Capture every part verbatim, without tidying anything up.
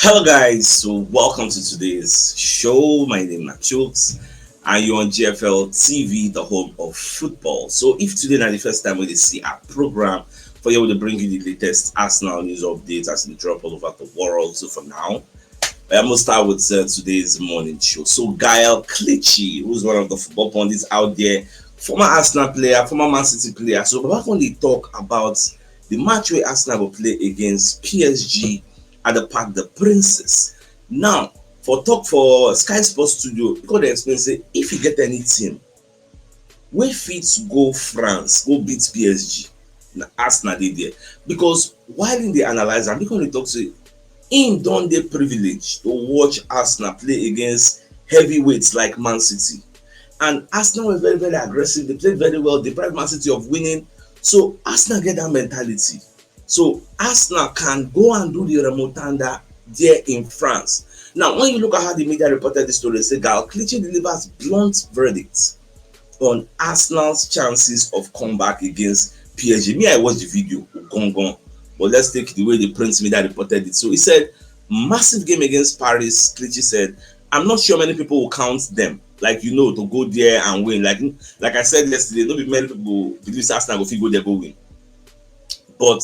Hello, guys. So, welcome to today's show. My name is Chooks, and you're on G F L T V, the home of football. So, if today na the first time we dey see our program, for here we dey bring you the latest Arsenal news updates as they drop all over the world. So, for now, I'm gonna start with uh, today's morning show. So, Gael Clichy, who's one of the football pundits out there, former Arsenal player, former Man City player. So, Baba come dey talk about the match wey Arsenal go play against P S G at the Parc des Princes. Now, for talk for Sky Sports Studio, he come dey explain say if you get any team wey fit go France, go beat P S G, na Arsenal dey there. Because while he dey analyse am, he come dey talk say he don dey privileged to watch Arsenal play against heavyweights like Man City. And Arsenal were very, very aggressive. They played very well, deprived Man City of winning. So Arsenal get that mentality. So Arsenal can go and do the remontada there in France. Now, when you look at how the media reported this story, say Gael Clichy delivers blunt verdict on Arsenal's chances of comeback against P S G. Me, I watched the video, gone, gone. But let's take the way the print media reported it. So he said, massive game against Paris, Clichy said, I'm not sure many people will count them. Like, you know, to go there and win. Like like I said yesterday, no be many people believe say Arsenal go fit go there go win. But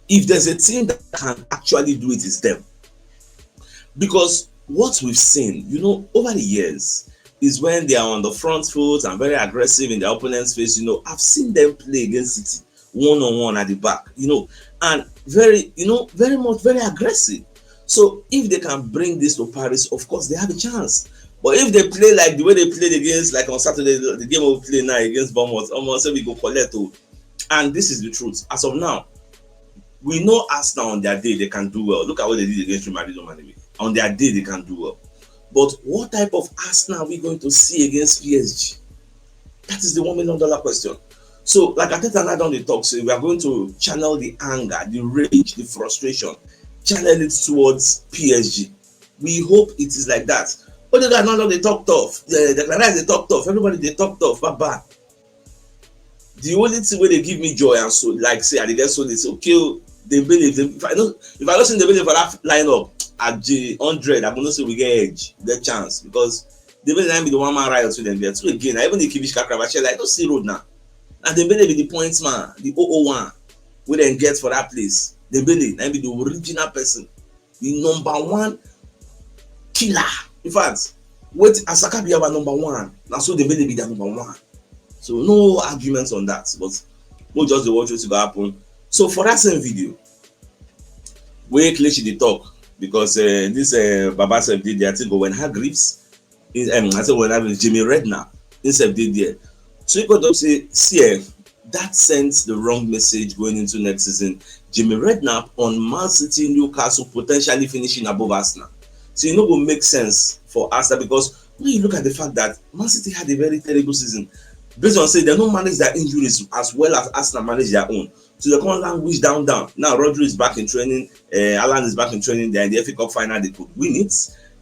if there's a team that can actually do it, it's them. Because what we've seen, you know, over the years is when they are on the front foot and very aggressive in their opponent's face. You know, I've seen them play against City one on one at the back, you know, and very, you know, very much very aggressive. So if they can bring this to Paris, of course they have a chance. But if they play like the way they played against, like on Saturday, the, the game we play now against Bournemouth, almost say we go collect o. And this is the truth. As of now, we know Arsenal on their day, they can do well. Look at what they did against Real Madrid on Monday. On their day, they can do well. But what type of Arsenal are we going to see against P S G? That is the one million dollar question. So, like Arteta now don dey talk, so we are going to channel the anger, the rage, the frustration, channel it towards P S G. We hope it is like that. Odegaard now don dey talk tough. The, the Rice dey talk tough. Everybody dey talk tough. Baba. The only thing wey dey give me joy and so, like say I dey get so dey say, okay o, Dembele, if, dem, if I no if I no see Dembele for that lineup at the hundred, I go know say we get edge, we get chance, because Dembele na be the one man riot wey dem get. So again, I even dey kibish Kakra, but like, no see road now. Na Dembele be the point man, the oh oh one wey dem get for that place. Dembele na be the original person, the number one killer. In fact, what Asaka be our number one. Now so Dembele be their number one. So no arguments on that. But we'll just dey watch what go happen. So for that same video, where Clichy dey talk, because uh, this uh, Baba sef dey there, I think when her griefs, um, I said when her griefs, Jimmy Redknapp, himself dey there. So he go talk say, see, eh, that sends the wrong message going into next season. Jimmy Redknapp on Man City, Newcastle potentially finishing above Arsenal. So e no go make sense for Arsenal, because when you look at the fact that Man City had a very terrible season, based on say they don't manage their injuries as well as Arsenal manage their own. So they come languish down, down. Now Rodri is back in training, uh, Haaland is back in training. They're in the F A Cup final, they could win it.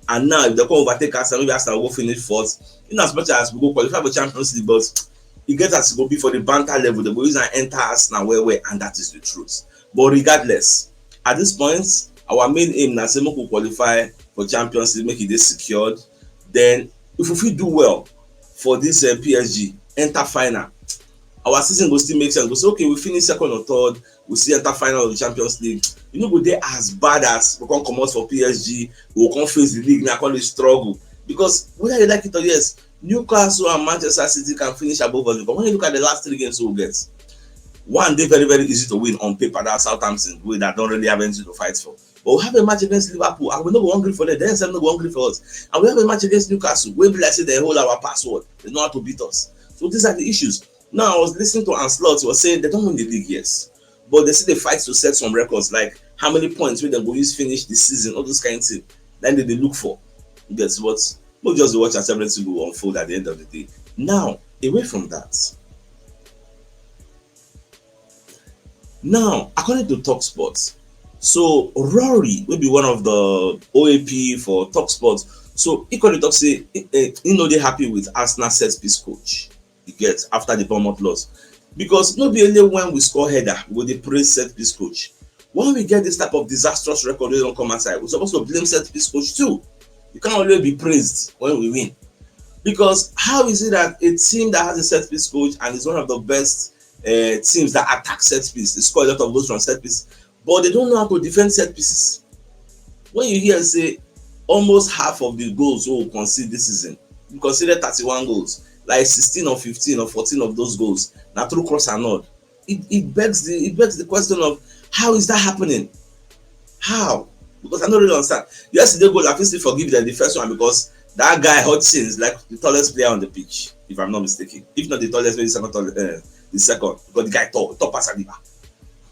And now if they come overtake Arsenal, maybe Arsenal will finish fourth. In as much as we go qualify for Champions League, but e get as e go be for the banter level. They go use and enter Arsenal well, well, and that is the truth. But regardless, at this point, our main aim na say make we qualify for Champions League, make it dey secured. Then if we fit do well for this uh, P S G, enter final, our season go still make sense. Go say, okay, we finish second or third, we still enter final of the Champions League. You know, go there as bad as we come comot for P S G, we come face the league now, come dey struggle. Because whether you like it or yes, Newcastle and Manchester City can finish above us. Because when you look at the last three games we get, one dey very, very easy to win on paper, that's Southampton, wey that don't really have anything to fight for. But we have a match against Liverpool, and we no go hungry for them. They sef no go hungry for us. And we have a match against Newcastle, wey be like say they hold our password. They know how to beat us. So these are the issues. Now I was listening to Ancelotti, he was saying they don't win the league, yes, but they still dey fight to set some records, like how many points wey dem go use finish the season, all those kind of things. Then they dey look for. Yes, but we'll just watch as everything go unfold at the end of the day. Now, away from that, now according to Talksport, so Rory will be one of the O A P for Talksport. So he come dey talk say eh, eh, he no dey happy with Arsenal set piece coach. You get, after the Bournemouth loss, because no be only when we score header we go dey praise set piece coach. When we get this type of disastrous record wey don come outside, we suppose to blame set piece coach too. You can't always be praised when we win. Because how is it that a team that has a set piece coach and is one of the best uh, teams that attack set piece, they score a lot of goals from set piece, but they don't know how to defend set pieces? When you hear say almost half of the goals we concede this season, we conceded thirty-one goals, like sixteen or fifteen or fourteen of those goals na through cross and all. It, it begs the it begs the question of how is that happening? How? Because I don't really understand. Yesterday goal, I fit still forgive them the first one because that guy Hodgson is like the tallest player on the pitch, if I'm not mistaken. If not the tallest, maybe second tall, uh, the second, because the guy tall, tall pass Saliba.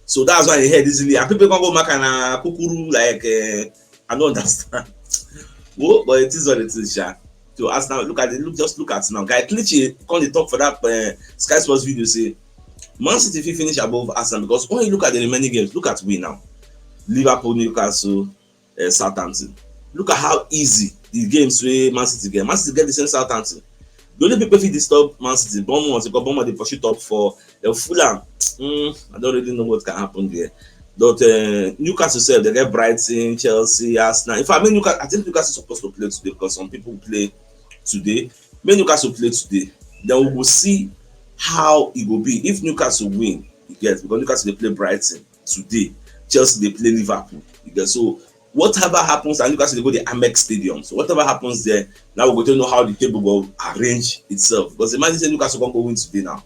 So that's why he head easily. And people can go mark and uh, kukuru like uh, I don't understand. Well, but it is what it is, sha. So as now look at it, look just look at now. Guy Clichy come dey talk for that uh, Sky Sports video say Man City fit finish above Arsenal because when you look at the remaining games, look at we now. Liverpool, Newcastle, uh, Southampton. Look at how easy the games wey Man City get. Man City get the same Southampton. The only people fit disturb Man City, Bournemouth, because Bournemouth dey pursue top four. Then Fulham, mm, I don't really know what can happen there. But uh, Newcastle sef, they get Brighton, Chelsea, Arsenal. In fact, I mean, Newcastle, I think Newcastle supposed to play today because some people play today. Make Newcastle play today. Then we will see how it will be if Newcastle win. You get because Newcastle they play Brighton today. Chelsea they play Liverpool. You get so whatever happens, and Newcastle they go the Amex Stadium. So whatever happens there, now we go to know how the table will arrange itself. Because imagine say Newcastle can go win today now.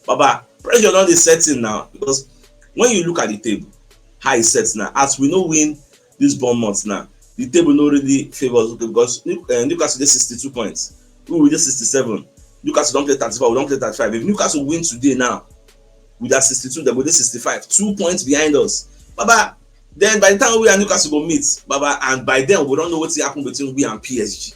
Baba, pressure on the setting now because when you look at the table, how it sets now. As we know win this Bournemouth now, the table no really favors okay, because uh, Newcastle dey sixty-two points. We will dey sixty-seven. Newcastle don't play thirty-five, we don't play thirty-five. If Newcastle win today now, with that sixty-two, they go dey sixty-five, two points behind us. Baba, then by the time we and Newcastle go meet, Baba, and by then we don't know what's happening between we and P S G.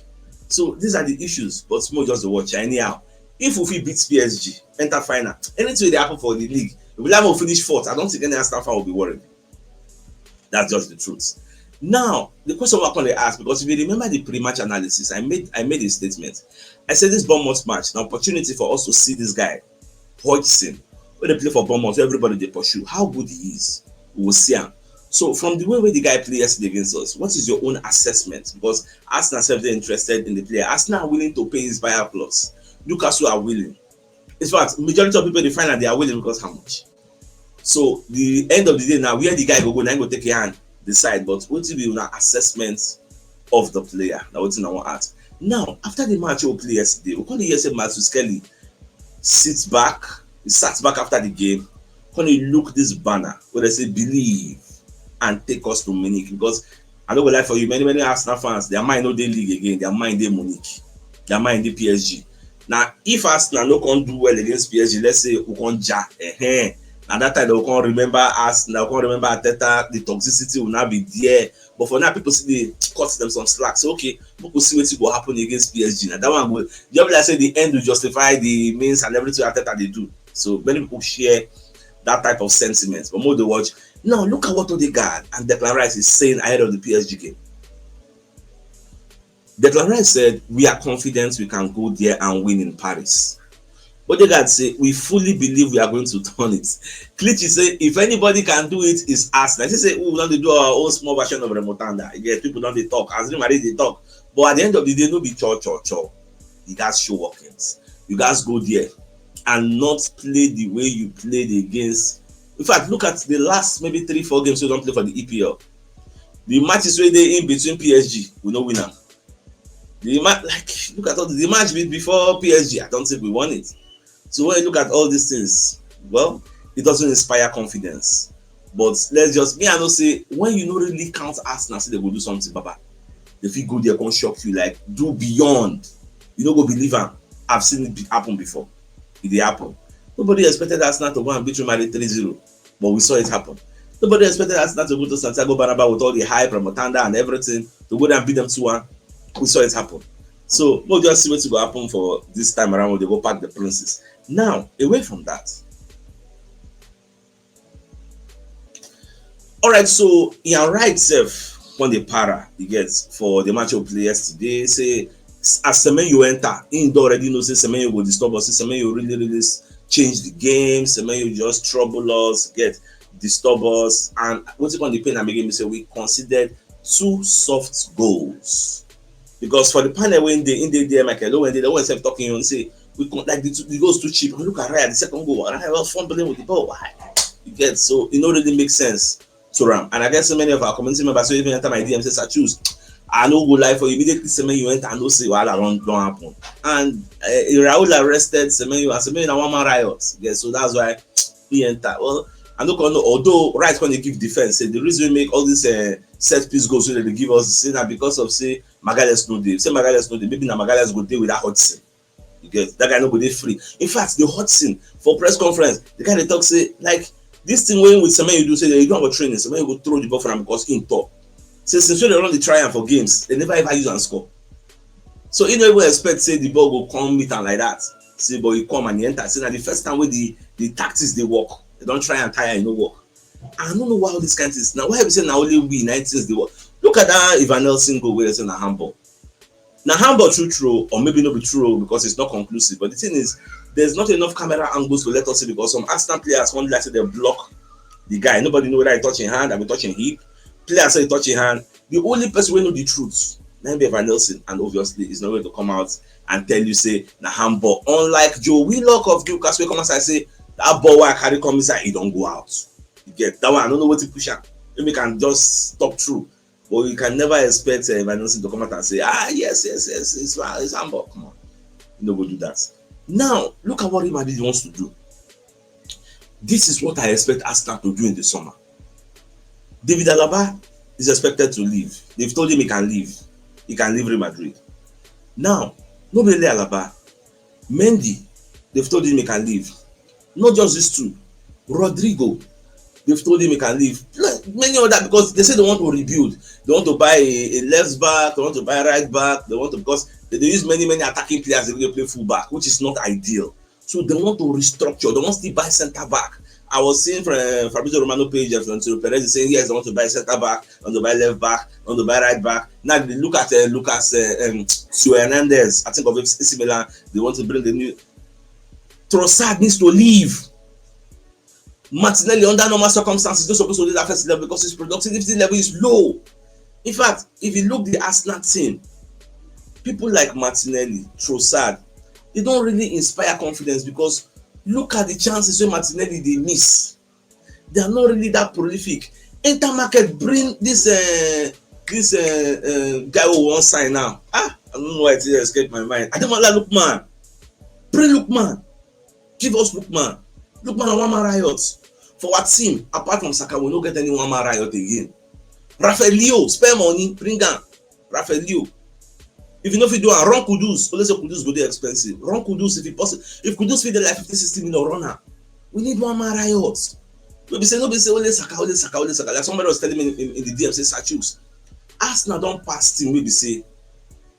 So these are the issues, but more just the watch anyhow. If we fit beat P S G, enter final, anything will happen for the league. If we like to finish fourth, I don't think any Arsenal fan will be worried. That's just the truth. Now, the question I can ask because if you remember the pre-match analysis, I made I made a statement. I said this Bournemouth match, an opportunity for us to see this guy, Hodgson, when they play for Bournemouth, everybody they pursue. How good he is, we will see him. So from the way where the guy played yesterday against us, what is your own assessment? Because Arsenal self they're interested in the player. Arsenal are willing to pay his buyer plus. Newcastle are willing. In fact, majority of people they find that they are willing because how much? So the end of the day now, where the guy go go, now go take your hand, decide. But what will be your assessment of the player? Now what I want to ask. Now, after the match we play yesterday, we call the yesterday Matus Kelly sits back, he sat back after the game, when he look this banner where they say believe and take us to Munich because I don't go lie for you. Many many Arsenal fans, their mind no dey league again. Their mind dey Munich. Their mind dey P S G. Now, if Arsenal no can do well against P S G, let's say we can ja, eh, now that time they can remember us. Now can remember Arteta. The toxicity will not be there. But for now, people see they cut them some slack. So okay, we could see what will happen against P S G. Now that one will just like say the end will justify the means and everything Arteta they do. So many people share that type of sentiments. But more they watch now. Look at what Odegaard and Declan Rice is saying ahead of the P S G game. Declan Rice said, "We are confident we can go there and win in Paris." Odegaard say, "We fully believe we are going to turn it." Clichy say, "If anybody can do it, it's us." Like he say, "We want to do our own small version of Remotanda." Yes, people don't they talk. As Real Madrid they talk, but at the end of the day, no be cho cho cho. You guys show workings. You guys go there and not play the way you played against. In fact, look at the last maybe three four games we don't play for the E P L. The matches where they in between P S G, we no win them. The match, like, look at all the, the match before P S G. I don't think we won it. So when you look at all these things, well, it doesn't inspire confidence. But let's just me, I know say when you no really count Arsenal, say they go do something, Baba. They fit go there, come shock you, like do beyond. You no go believe am. I've seen it happen before. It dey happen. Nobody expected Arsenal to go and beat Real Madrid three zero, but we saw it happen. Nobody expected Arsenal to go to Santiago Bernabeu with all the hype, Remotanda and everything, to go there and beat them two one. We saw it happen. So we'll just see what's going to happen for this time around when they go pack the Princes. Now, away from that, all right, so Ian Wright sef on the para he gets for the match we play yesterday. Say as Semenyo enter, he don already know say Semenyo go disturb us. Say Semenyo really, really change the game. Semenyo just trouble us. Get disturb us. And wetin come dey pain am again be say we conceded two soft goals. Because for the panel wey dey, im dey there, Michael Owen dey there, Owen sef talk im own say we con-, like, the, two, the goals too cheap. And look at Raya, the second goal. Raya was fumbling with the ball. Why? You get, so it no really make sense to am. And I get so many of our community members wey even enter my D M say, "Sir Choose, I no go lie for you. Immediately Semenyo enter, I know say wahala don, don happen." And uh, Raul arrested Semenyo, and Semenyo na one man riot. Yeah, so that's why he enter. Well, I no come know, although Wright come dey give defense, say the reason we make all these uh, set piece goals wey dem dey give us, say na because of say Magalhaes no dey. Say Magalhaes no dey, maybe na Magalhaes go dey with that Hudson. You get, that guy no go dey free. In fact, the Hudson for press conference, the guy dey talk say, like, this thing wey with Semenyo do, say you don go training, Semenyo go throw the ball for am because he tall. Say since wey dem don dey try am for games, dem never ever use am score. So he no even expect say the ball go come meet am like that. Say, but he come and he enter. Say na the first time wey the, the tactics dey work. Dem don try and tire, e no work. I no know why all these kind things. Na why be say na only we na im things dey work? Look at that Evanilson goal wey dem say na handball. Na handball true true, or maybe no be true because it's not conclusive. But the thing is, there's not enough camera angles to let us see because some Arsenal players come like say dem block the guy. Nobody know whether he touch im hand, abi touch im hip. Players say he touch im hand. The only person wey know the truth na im be Evanilson, and obviously he's not going to come out and tell you say na handball. Unlike Joe Willock of Newcastle, wey come outside say that ball wey I carry come inside, e don go out. You get that one? I no know wetin push am. Maybe he can just talk true, but you can never expect uh, Evanilson to come out and say, "Ah, yes, yes, yes, it's, it's handball." Come on, you no go do that. Now look at what Real Madrid wants to do. This is what I expect Arsenal to do in the summer. David Alaba is expected to leave. They've told him he can leave. He can leave Real Madrid. Now, no be only Alaba, Mendy, they've told him he can leave. Not just these two. Rodrygo, they've told him he can leave. Like, many other, because they say they want to rebuild. They want to buy a, a left back, they want to buy a right back, they want to, because they, they use many, many attacking players to play full back, which is not ideal. So they want to restructure. They want to buy center back. I was seeing from uh, Fabrizio Romano page and Florentino Perez saying, "Yes, they want to buy center back, they want to buy left back, they want to buy right back." Now they look at uh, Lucas uh, um, Teo Hernandez. I think of A C Milan. They want to bring the new. Trossard needs to leave. Martinelli, under normal circumstances, not supposed to leave that first eleven because his productivity level is low. In fact, if you look the Arsenal team, people like Martinelli, Trossard, they don't really inspire confidence because look at the chances wey Martinelli dey miss. They are not really that prolific. Enter market, bring this uh, this uh, uh, guy who wan sign now. Ah, I don't know why it escape my mind. Ademola Lookman, bring Lookman, give us Lookman. Lookman na one man riot for our team. Apart from Saka, we no get any one man riot again. Rafael Leo, spend money, bring am. Rafael Leo. If you no fit do am, run Kudus. Only say Kudus go dey expensive. Run Kudus if you possible. If Kudus fit dey like fifty, sixty million, run am. We need one man riot. No be say, no be say only Saka, only Saka, only Saka. Like somebody was telling me in, in, in the D M, say, "Sir Chuks, Arsenal don pass team wey be say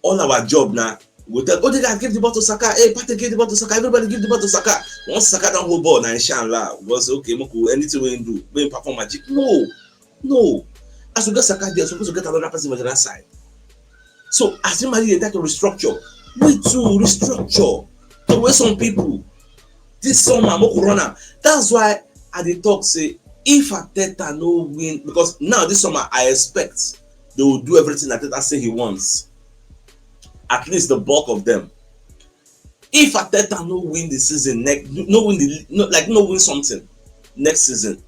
all our job na we go tell Odegaard give the ball to Saka, hey, Partey give the ball to Saka, everybody give the ball to Saka." Once Saka don hold ball, na inshallah, we go say, "Okay, make we, anything wey he do, make he perform magic." No, no. As we get Saka there, suppose to get another person for the other side. So as Real Madrid dey try to restructure, we too restructure. Throw away some people. This summer, make we run am. That's why I dey talk say if Arteta no win, because now this summer I expect they will do everything Arteta say he wants. At least the bulk of them. If Arteta no win the season next, no win the, no, like, no win something next season,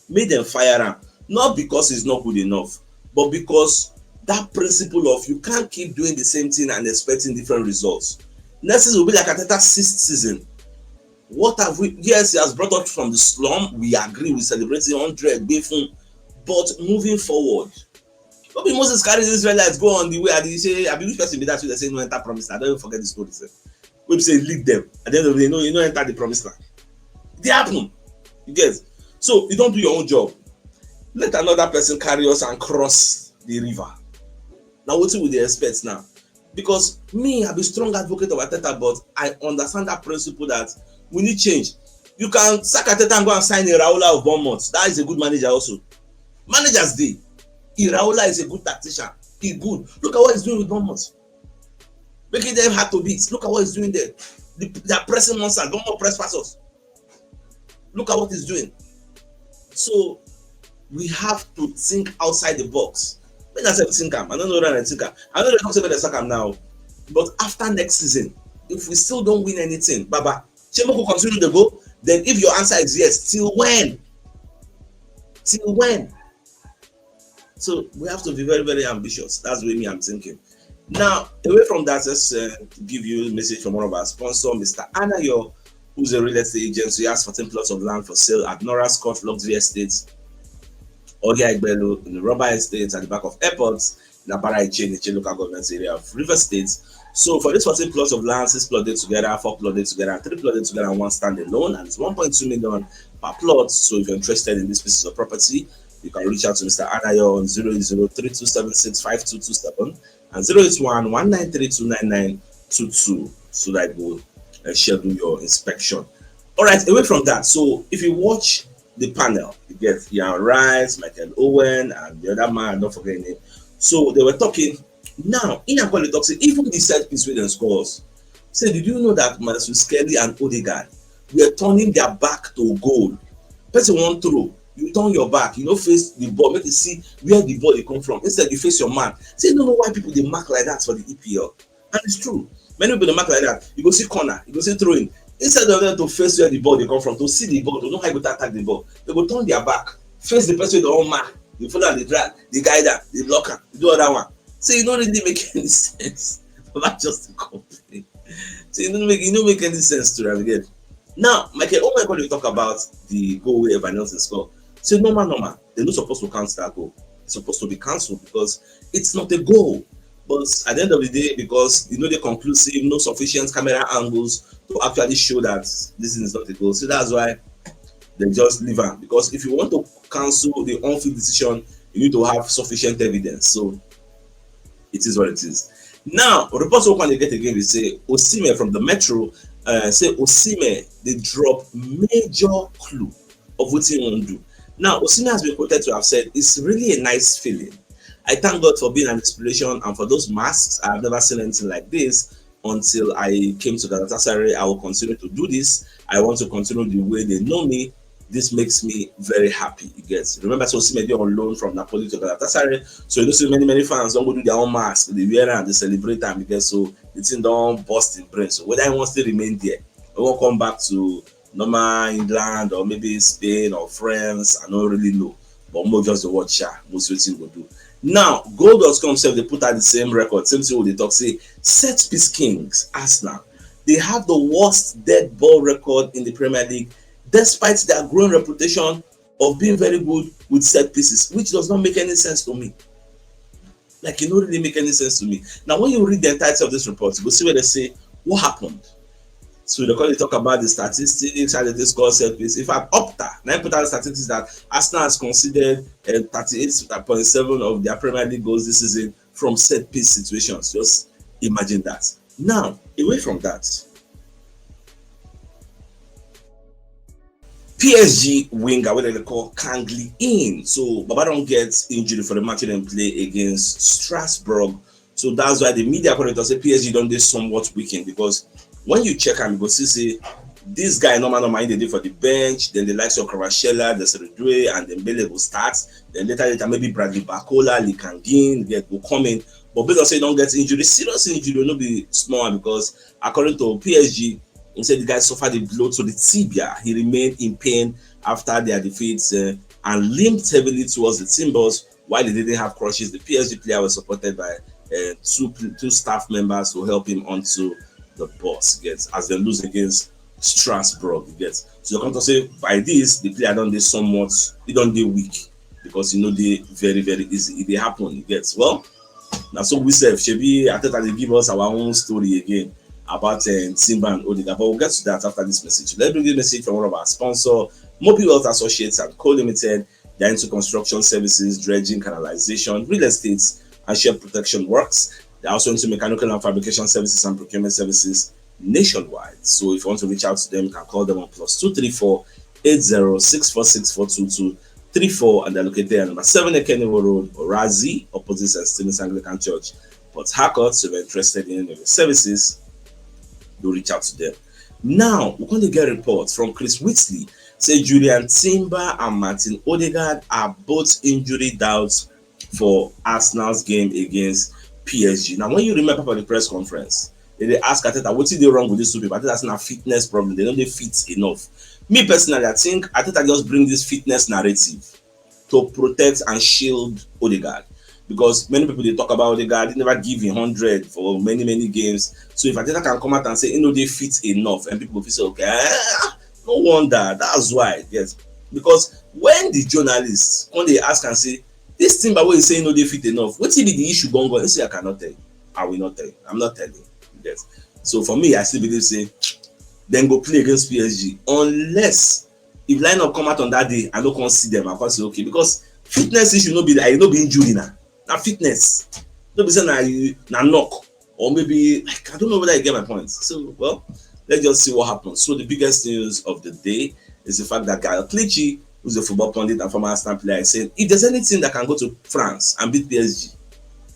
make dem fire am. Not because he's not good enough, but because that principle of you can't keep doing the same thing and expecting different results. Next season will be like Arteta's sixth season. What have we? Yes, he has brought us from the slum. We agree, we celebrate it, hundred, gbe fun. But moving forward, no be Moses carry the Israelites go on the way. I dey say, I be which person be that wey dey say no enter promised land? I don even forget the story sef. Wey be say lead them. At the end of the day, no, you no enter the promised land. E dey happen. You get? So you don do your own job. Let another person carry us and cross the river. Na wetin we dey expect now? Because me, I be strong advocate of Arteta, but I understand that principle that we need change. You can sack Arteta and go and sign Iraola of Bournemouth. That is a good manager also. Managers dey. Iraola is a good tactician. He good. Look at what he's doing with Bournemouth. Making them hard to beat. Look at what he's doing there. The, they are pressing monsters. Bournemouth press pass us. Look at what he's doing. So We have to think outside the box. Make I sef think am. I no know whether I think am. I no dey talk say make dem sack am now. But after next season, if we still don't win anything, Baba, shey make we continue dey go? Then if your answer is yes, till when? Till when? So we have to be very, very ambitious. That's the way me I'm thinking. Now, away from that, let's uh, give you a message from one of our sponsors, Mister Anayo, who's a real estate agent. So he has fourteen plots of land for sale at Norris Court Luxury Estate, Oya Igbelu, in the Rubber Estate at the back of airport, in Abara Iche, in Iche local government area of River State. So for this fourteen plots of land, six plots dey together, four plots dey together, and three plots dey together, and one standalone, and it's one point two million per plot. So if you're interested in these pieces of property, you can reach out to Mister Anayo on zero eight zero three two seven six five two two seven and zero eight one one nine three two nine nine two two, so that I go uh, schedule your inspection. All right, away from that, so if you watch the panel, you get Ian Wright, Michael Owen, and the other man, I don't forget his name. So they were talking. Now, Ian Wright talks, say, even the set piece wey dem score, say, did you know that Marcus Kelly and Odegaard were turning their back to goal? Person wan throw, you turn your back, you no face the ball, make you see where the ball dey come from. Instead, you face your man. Say, you no know why people dey mark like that for the E P L. And it's true. Many people dey mark like that. You go see corner, you go see throw in. Instead of them to face where the ball dey come from, to see the ball, to know how you go attack the ball, they go turn their back, face the person wey dey wan mark, dey follow am, dey drag, dey guide am, dey block am, dey do other one. So e no really make any sense. Baba just dey complain. So e no make, e no make any sense to am again. Now, Michael Owen come dey talk about the goal wey Evan Nelson score. Say normal, normal, they no suppose to count that goal. It's supposed to be cancelled because it's not a goal. But at the end of the day, because e no dey conclusive, no sufficient camera angles to actually show that this thing is not a goal. So that's why they just leave am. Because if you want to cancel the on-field decision, you need to have sufficient evidence. So it is what it is. Now, reports wey we come dey get again dey say Osimhen from the Metro uh, say Osimhen dey drop major clue of wetin he wan do. Now, Osimhen has been quoted to have said, "It's really a nice feeling. I thank God for being an inspiration and for those masks. I have never seen anything like this until I came to Galatasaray. I will continue to do this. I want to continue the way they know me. This makes me very happy." You get? Remember, so Osimhen dey on loan from Napoli to Galatasaray. So you know, so many, many fans don go do their own mask. They wear am, they celebrate am. You get? So the thing don burst in brain. So whether he wants to remain there, he wan come back to normal England or maybe Spain or France, I no really know. But mo just dey watch sha, mo see wetin he go do. Now, goal dot com sef dey put out the same record, same thing wey dey talk say set piece kings, Arsenal, they have the worst dead ball record in the Premier League, despite their growing reputation of being very good with set pieces, which does not make any sense to me. Like, e no really make any sense to me. Now, when you read the entirety of this report, you go see where they say, "What happened?" So they come dey talk about the statistics, how they score set piece. In fact, Opta, na im put out statistics that Arsenal has conceded uh, thirty-eight point seven of their Premier League goals this season from set piece situations. Just imagine that. Now, away from that, P S G winger, wey dem dey call Kangli In. So Baba don get injury for the match wey dem play against Strasbourg. So that's why the media come dey talk say P S G don dey somewhat weakened, because when you check am, you go see say this guy normal normal, he dey dey for the bench. Then the likes of Kvaratskhelia, Désiré Doué, and Dembélé go start. Then later later maybe Bradley Barcola, Lee Kangin get go come in. But based on say he don get injury, serious injury, no be small one, because according to P S G, he said the guy suffered a blow to the tibia. He remained in pain after their defeat uh, and limped heavily towards the team bus while he didn't have crutches. The P S G player was supported by uh, two pl- two staff members to help him onto the bus. Get as they lose against Strasbourg. Get so you come to say by this the player don dey somewhat, he don dey weak, because e no dey very very easy. E dey happen. You get? Well, na so we sef, shebi Arteta dey give us our own story again about uh, Timber and Odegaard, but we'll get to that after this message. Let's bring this message from one of our sponsor, Mobi Wealth Associates and Co Limited. They're into construction services, dredging, canalization, real estate, and share protection works. They're also into mechanical and fabrication services and procurement services nationwide. So if you want to reach out to them, you can call them on plus two three four eight zero six four six four two two three four, and they're located at number seven Ekeniwo Road, Orazi, opposite Saint Stephen's Anglican Church, Port Harcourt. So if you're interested in any of the services, do reach out to them. Now, we come dey get reports from Chris Whitley say Jurrien Timber and Martin Odegaard are both injury doubts for Arsenal's game against P S G. Now, when you remember for the press conference, they dey ask Arteta, "Wetin dey wrong with these two people?" Arteta say na fitness problem. They no dey fit enough. Me personally, I think Arteta just bring this fitness narrative to protect and shield Odegaard, because many people dey talk about Odegaard, he never give him hundred for many, many games. So if Arteta can come out and say he no dey fit enough, and people go feel say, "Okay, eh, no wonder, that's why." Yes, because when the journalists, when they ask and say, "This Timber wey you say he no dey fit enough, wetin be the issue, gangan?" He say, "I cannot tell you. I will not tell you. I'm not telling you." Yes. So for me, I still believe say dem go play against P S G, unless if lineup come out on that day, I no come see them, I come say, "Okay," because fitness issue no be, like, no be injury na. Na fitness. No be say na you, na knock. Or maybe, like, I don't know whether you get my point. So, well, let's just see what happens. So the biggest news of the day is the fact that Gael Clichy, who's a football pundit and former Arsenal player, is saying if there's anything that can go to France and beat P S G,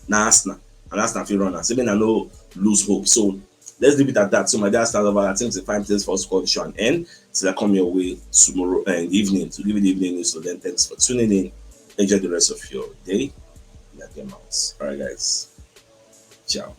na Arsenal. And Arsenal fit run am. So, I mean, I no lose hope. So let's leave it at that. So, my dear Arsenal lover, I think it's a fine place for us to call the show and end. Till I come your way tomorrow, uh, in the evening to give you the evening news. So then, thanks for tuning in. Enjoy the rest of your day. Like them out. All right, guys. Ciao.